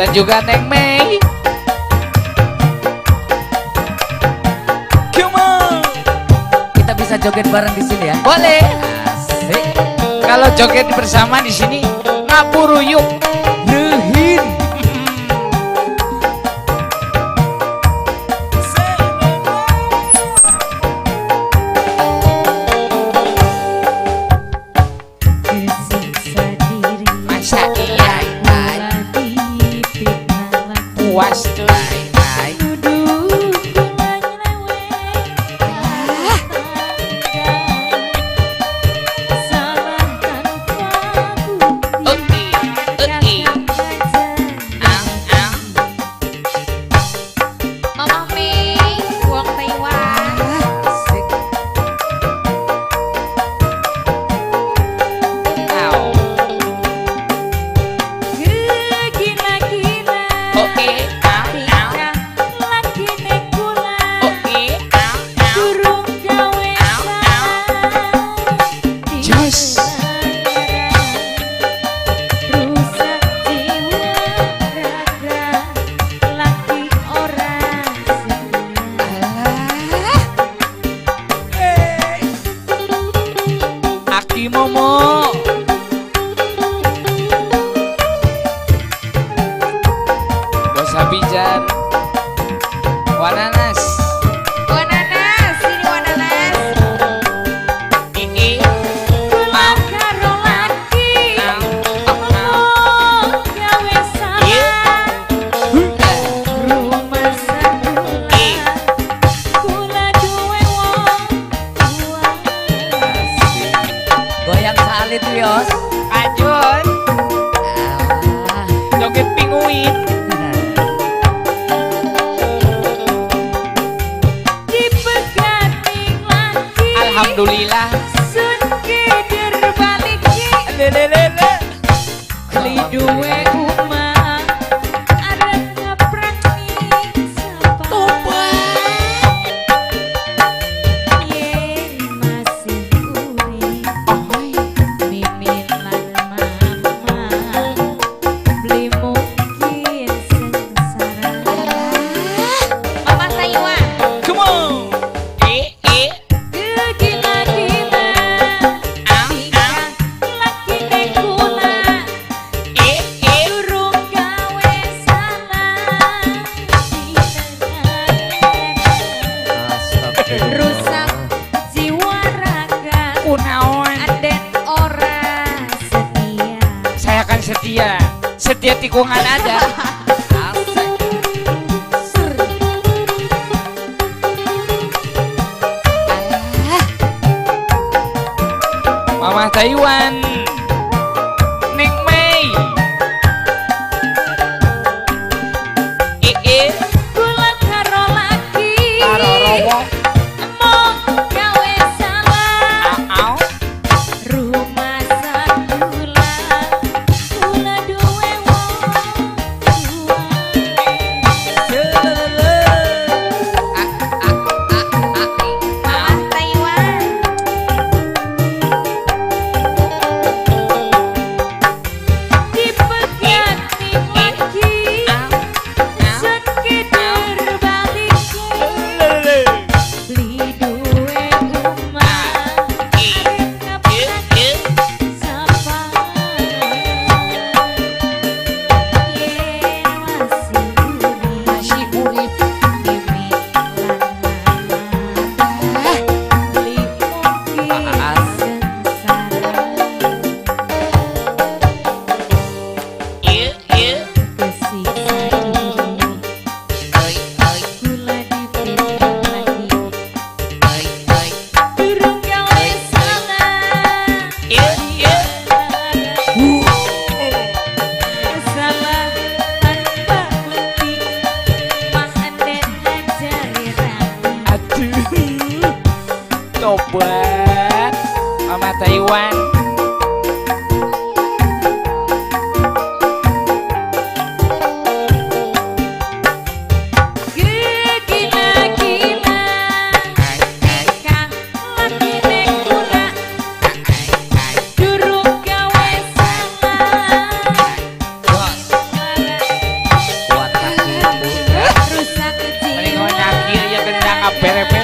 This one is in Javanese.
Dan juga Neng Mei. Come on. Kita bisa joget bareng di sini ya. Boleh. Asik. Kalau joget bersama di sini ngapuruyuk. Rehin. Masa iya puas tuh. Mama Mei, wong Taiwan. Asik. Au. Oke, au, au. Oke, au, au. Jos. Aki Momo. Bos Abijan. Wananas. Wananas, sini wananas. Iki. Au, au, au. Goyang salit Yos. Lanjut. Ah. Joget pinguin. Alhamdulillah. Lelelele. Duwe umah arep ngeprak ning sapa. Yen masih urip mimin lan mama beli mungkin sengsara. Mama Taiwan. Come on. Eh, eh. Gila-gila Au, au. laki kula Eh, eh. durung gawe salah. Astagfirullah. Rusak jiwa raga Kunaon. anden ora setia. Saya akan setia. Setia tikungan ada. Asik. Mama Taiwan. Neng Mei. Eh, eh. Kula karo laki Karo rowo. mong gawe salah. Au, au. Rumah sakula kula duwe wong tua. Selele. Ah, ah, ah, ah. Mama Taiwan. Dipegating lagi sun keder balike. Beli duwe omah arep ngeprak sapa. Yen masih urip Masih urip. mimin lan mama beli mungkin sengsara. Eh, eh. Kesiksa diri Oi, oi, kula dipitnah lagi oi, oi. durung gawe salah. Eh, eh. Salah tanpa bukti mah anden ngajari rapi. Aduh. Tobat. Mama Taiwan. Gila-gila tingkah lakine kula durung gawe salah. Bos. Pere-pere.